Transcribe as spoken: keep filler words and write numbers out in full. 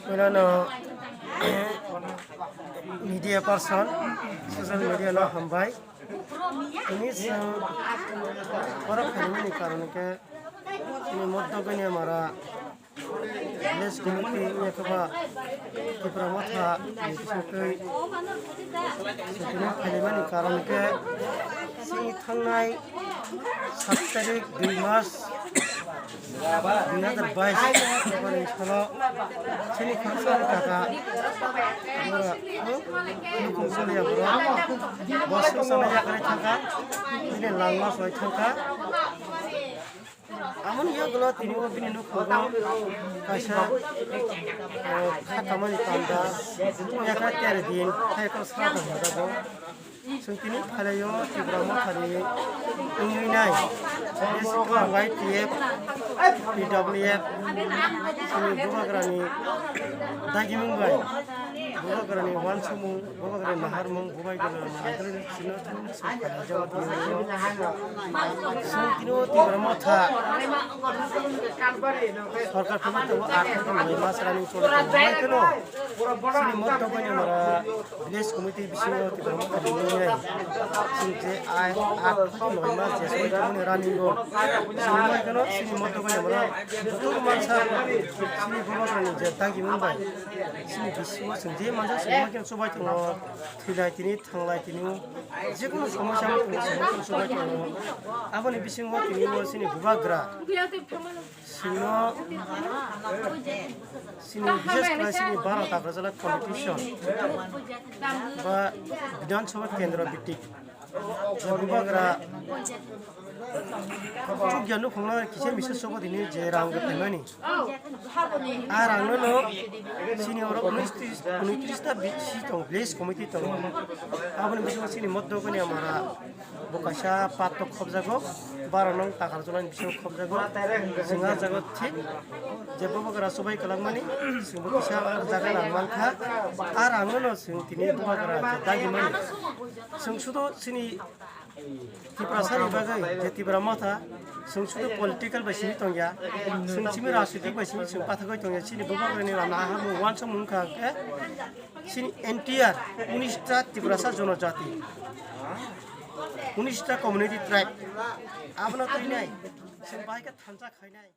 Puilano media person, social media no hambai. Tini chwng borok khaimani karon khe tini Moddo Goniamara village committee wngya khe ba Tipra Motha ni bisingtwi tini khaimani karon khe chini thangnai sat tarik dui mas dui hazar bais, Tipra ni salo chini khoroksa ni kaka bora, hmm? Nukhung solia bora. Bo songsa na yakarwi thangkha, bini langma soi thangkha. Amoni yagulo tini bo bini nukhungo kaisa, eh, khatamani panda, yakra tere din, hai ko sra tangjago. Chwng tini phailai-o Tipra Mothani wngwi nai, Y T F, P W F, chini Bubagrani dagimung bai, Bubagrani uansukmung, Bubagrani naharmung, Bubagrani naharmung, chwng tini Tipra Motha sorkar phano tongo, atharo noi mas running choli tongo, hai kheno chini Moddo Goniamara village committee bisingo Tipra Motha ni nai. Chwng je ai atharo noi mas je soi thangmani running o. Chwng bai kheno chini Moddo Goniamara joto mansa chini Bubagrani je dagimung bai. Chini bisingo chwng je mansa chwng ma kheno chubai tongo. Thwilai tini, thanglai tini. Jekunu somosya wng tong, somosya wng chubai tongo. Aboni bisingo tini bo chini Bubagra. Sino, sini bishes khlai sini bara Takrajala constitution ba Bidhan Sabha kendro bhitik je Bubagra chukya nukhungno kisa misa sobo tini je rang rwphaimani. A rangno no sini oro unistris, unitris ta bi-, si tongo, village committee tongo. Aboni bisingo sini Moddo Goniamara. Bo kaisa patok khobjago, bara nung Takarjala ni bisingo khobjago. Chwng ah jaga thik je Bubagra chubai kwlangmani, chwngbo kisa ah jaga nang mankha. Ah rangno no chwng tini Bubagra je dagimani. Chwng sudo chini Tiprasa ni bagwi je Tipra Motha, chwng sudo political bai simi tongya, chwng simi rajnitik bai simi chwng pathagwi tongya, chini Bubagrani rana ha mung uansukmung wngkha hwnkhe, chini entire unis ta Tiprasa jonojati, unis ta community tribe, abono twinai chwng bahai khe thansa khainai.